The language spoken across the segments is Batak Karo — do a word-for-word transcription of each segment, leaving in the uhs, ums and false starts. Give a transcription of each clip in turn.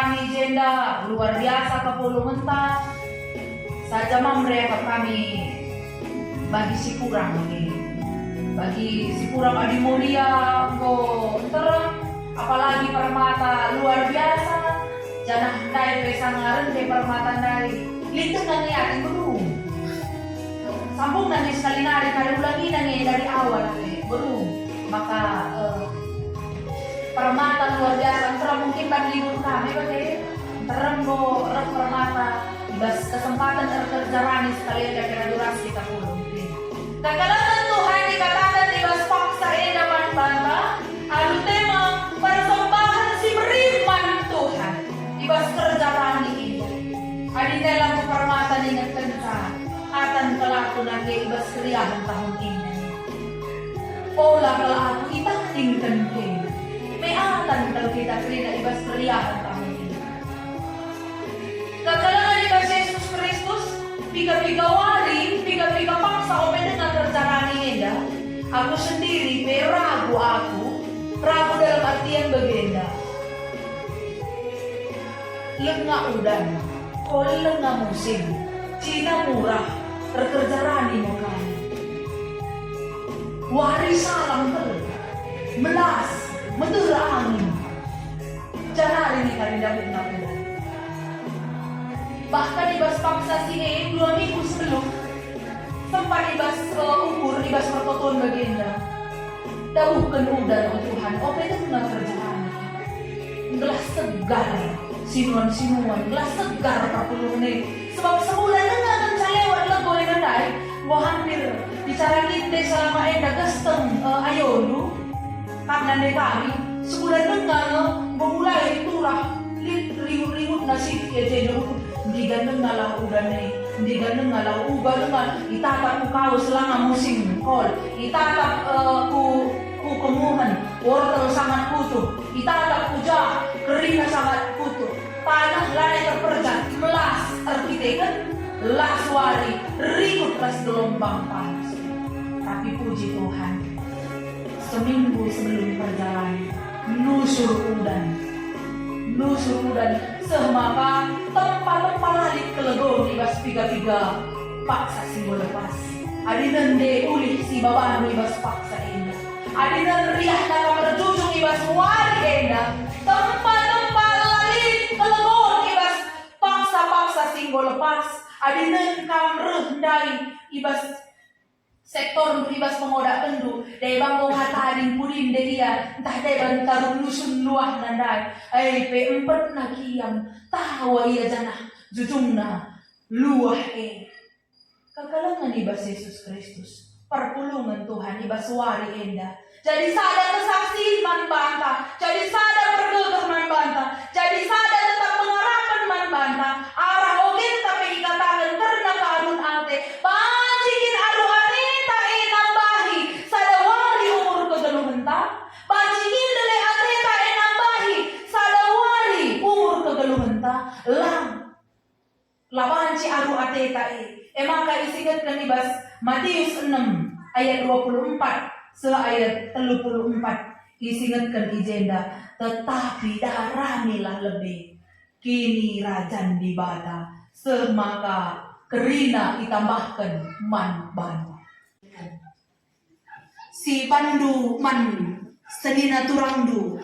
Kami jenda luar biasa kepulungenta, saja mam meriahkan kami bagi si kurang ini. Bagi si kurang adi mulia enggo nterem, apalagi permata luar biasa, janah ndai pe sanga rende permata ndai, lit denga niaten bedung. Sambungna nge sekali nari kari ulangi nge dari awal ate, bedung. Maka, eh, permata luar biasa, nterem mungkin ban libur kami bage, nterem enggo reh permata, i bas kesempatan erkerja rani sekalian kira-kira durasi kita pulung. Kekelengen Tuhan dikataken i bas paksa enda man banta, alu tema persembahen si merim man Tuhan i bas kerja rani enda. Adi ndai labo permata ningetkenca, atan kal aku nage i bas keriahen tahun enda. Ola kal aku itandingken kena. Meatan kal kita kerina i bas keriahen tahun enda. Kekelengen i bas Jesus Kristus, piga-piga wari, piga-piga paksa ope denga kerja rani enda, aku sendiri pe ragu aku, ragu dalam artian bagenda. Lenga udan, kol lenga musim, cina murah, erkerja rani me kami. Wari salang kal, melas, meter angin. Janari nika rinda-rinda udan. Bahkan i bas paksa si e dua minggu sebelum, sempat i bas, eh, ukur, i bas pertoton bagenda. Dabuhken udan, o Tuhan, ope denga kerja rani. Gelah segar sinuan-sinuan, gelah segar perpulungen e. Sebab sebulan denga ngenca lewat lego enda ndai, enggo hampir bicara lit ndai selama enda gesteng, eh, ayondu. Karna ndai kami, sebulan denga nge enggo mulai turah lit ribut-ributna sitik i jenda. Ndigan dengalah udan e, ndigan dengalah uga denga, itatap ku kaus langa musim kol, itatap, eh, ku, ku kemuhen, wortel sangat putuh, itatap ku jah, kerina sangat putuh, taneh lanai terperjat, melas erkiteken las wari, ribut ras gelombang panas. Tapi puji Tuhan, seminggu sebelum perjalanan, nusur udan. Nusur udan, seh maka tempa-tempa la lit kelegon i bas piga-piga paksa si enggo lepas. Adi nende ulih si babandu i bas paksa enda. Adi nen riahna kam erjujung i bas wari enda, tempa-tempa la lit kelegon i bas paksa-paksa si enggo lepas. Adi nen kam reh ndai i bas sektorndu, i bas pengodakenndu, deba enggo ngatading pudin nde ia, ntah deba ntaruh nusun luahna ndai. Ai pe empetna kiam, tawa ia janah jujungna luah e. Kekelengen i bas Jesus Kristus, perpulungen Tuhan i bas wari enda. Jadi sada kesaksin man banta, jadi sada pergegeh man banta, jadi sada tetap pengarapen man banta, arah ogenta pe ikataken kerna kealun ate, banci kin alu ateta e nambahi sada wari umur kegeluhenta? Banci kin dele ateta e nambahi sada wari umur kegeluhenta? Lang. La banci alu ateta e. E maka isingetken i bas Matius enem ayat dua puluh empat seh ayat telu puluh empat, isingetken i jenda, "Tetapi daramilah lebe Kinirajan Dibata, seh maka kerina itambahken man bandu." Si bandu man senina turangndu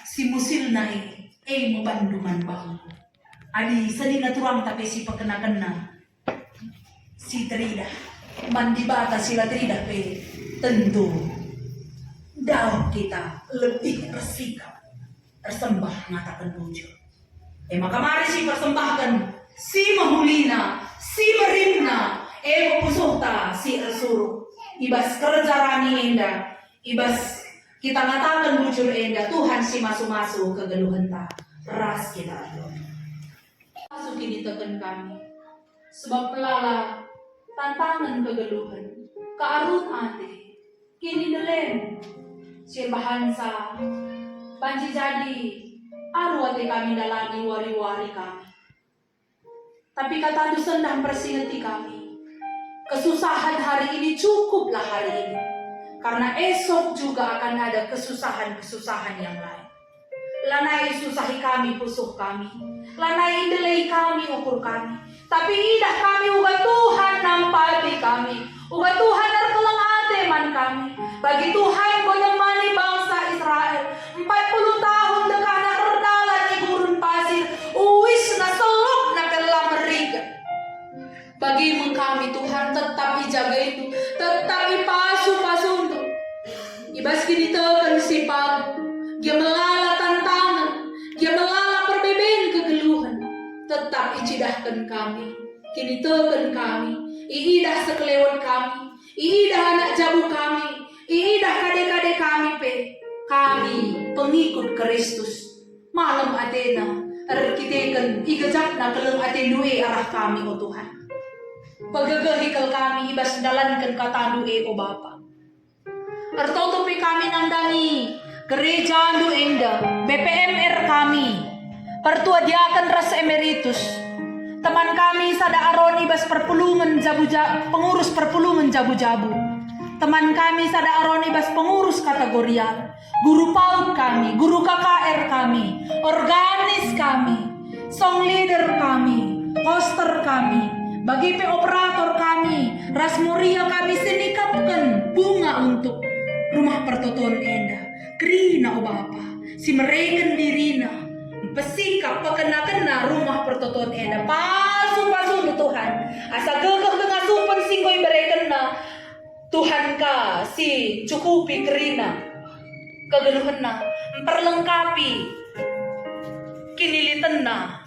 si musilna e, e me bandu man bangku. Adi senina turangta pe si pekena-kena, si teridah, man Dibata si la teridah pe, tentu dauh kita lebih ersikap. Ersembah ngataken bujur. E maka mari si persembahken si mehulina, si merimna, e me pusuhta si ersuruh. I bas kerja rani enda, i bas kita ngataken bujur enda, Tuhan si masu-masu kegeluhenta ras kita erdom. Masu kiniteken kami, sebab melala tantangen kegeluhen, kearun ate, kinindelen, si erbahanca banci jadi aru ate kami ndalani wari-wari kami. Tapi katandu sendah mpersingeti kami, kesusahan hari ini cukuplah hari ini, karena esok juga akan ada kesusahan-kesusahan yang lain. Lanai isusahi kami pusuh kami, lanai indelei kami ukur kami, tapi idah kami uga Tuhan nampati kami, uga Tuhan erkeleng ate man kami. Bagi Tuhan enggo nemani bangsa Israel, empat puluh tahun dekahna erdalan i gurun pasir, uisna selukna pe la meriga. Bagi me kami, Tuhan, tetap ijagaindu, tetap ipasu-pasundu. I bas kiniteken si paguh, gia melala tantangen, gia melala perbeben kegeluhen, tetap icidahken kami, kiniteken kami, iidah sekelewet kami, iidah anak jabu kami, iidah kade-kade kami pe. Kami pengikut Kristus. Malem atena, erkiteken igejapna keleng atendu e arah kami, o Tuhan. Pegegehi kal kami i bas ndalanken katandu e, o Bapa. Ertoto pe kami nandangi gerejandu enda, B P M R kami, pertua diaken ras emeritus, teman kami sada Aron i bas perpulungen jabu-ja-, pengurus perpulungen jabu-jabu, teman kami sada Aron i bas pengurus kategorial, guru PAUD kami, guru K K R kami, organis kami, song leader kami, poster kami, bage pe operator kami, ras Moria kami si nikapken bunga untuk Rumah Pertoton enda. Kerina, o Bapa, si mereken dirina, mpesikap pekena-kena Rumah Pertoton enda. Pasu-pasundu, Tuhan, asa gegeh kengasupen si enggo iberekenna, Tuhan ka si ncukupi kerina kegeluhenna, mperlengkapi kinilitenna.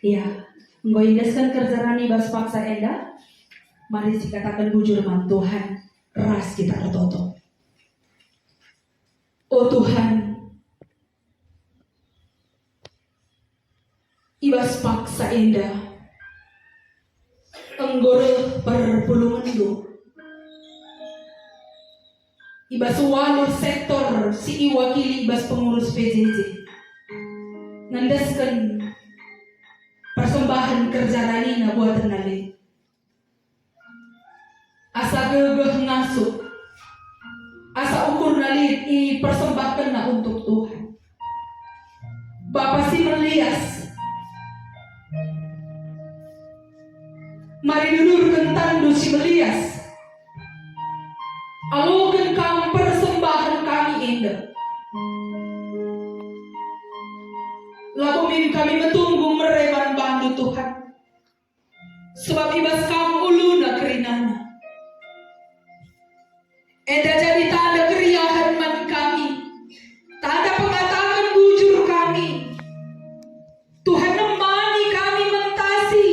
Iya, enggo iendesken kerja nami bas paksa enda, mari sikataken bujur man Tuhan, ras kita ertoto. O Tuhan, i bas paksa enda enggo reh perpulungenndu i bas waluh sektor si iwakili i bas pengurus P J J, ngendesken persembahen kerja ranina buatenna lit. Asa gegeh ngasup, asa ukurna lit ipersembahkenna untuk Tuhan. Bapa si melias, mari dudurken tanNdu si melias. Aloken Kam persembahen kami enda. Labo min kami metunggung mere man bandu, Tuhan. Sebab i bas Kam uluna kerinana. Enda jadi tanda keriahen man kami, tanda pengataken bujur kami. Tuhan nemani kami mentasi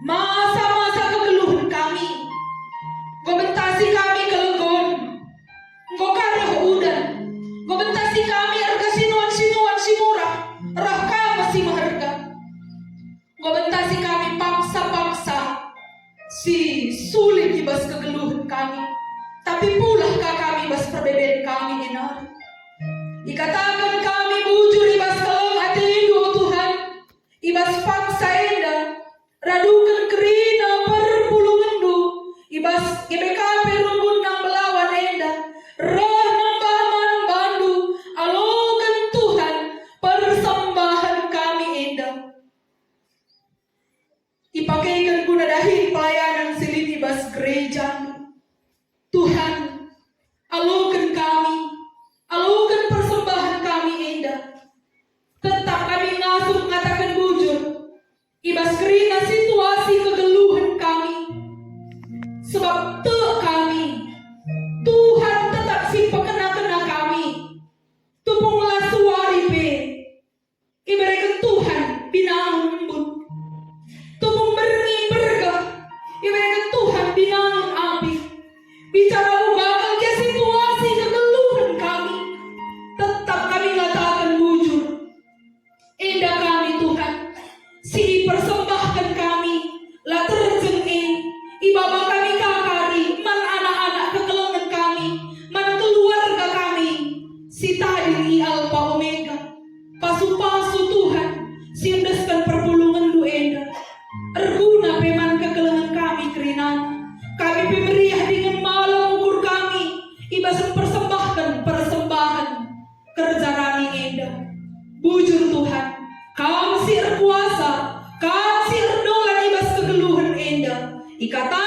masa-masa kegeluhen kami. Enggo mentasi kami kelegon. Enggo ka reh udan. Enggo mentasi kami erga sinuan-sinuan si murah, reh Kam si meherga. Enggo mentasi kami paksa-paksa si sulit i bas kegeluhen kami, tapi pulah ka kami bas perbeben kami e nari. Ikataken kami bujur i bas keleng ateNdu, o Tuhan, i bas paksa enda, raduken kerina perpulungenNdu, i bas G B K P Rumbun Nang Belawan enda, reh nembah man bandu, aloken Tuhan persembahen kami enda. Ipakeken guna dahin pelayanan si lit i bas gerejaNdu. Tuhan, aloken kami, aloken persembahen kami enda. Tetap kami ngasup ngataken bujur i bas kerina situasi kegeluhen kami. Sebab tek kami, Tuhan tetap si pekena-kena kami. Tupung la suari pe, ibereken Tuhan binangun embun. Tupung berngi mbergeh, ibereken Tuhan binangun api. Bicara uga kerja situasi kegeluhen kami, tetap kami ngataken bujur. Enda kami, Tuhan, si ipersembahken kami, la terjeng e, ibaba kami ka kari man anak-anak kekelengen kami, man keluarga kami, si tading i Alpa Omega. Pasu-pasu Tuhan, si endesken perpulungenNdu enda, erguna pe man kekelengen kami kerinana. Kami pe meriah dingen malem ukur kami i bas mpersembahken persembahen kerja rani enda. Bujur Tuhan, Kam si erkuasa, Kam si erdolan i bas kegeluhen enda. Ikataken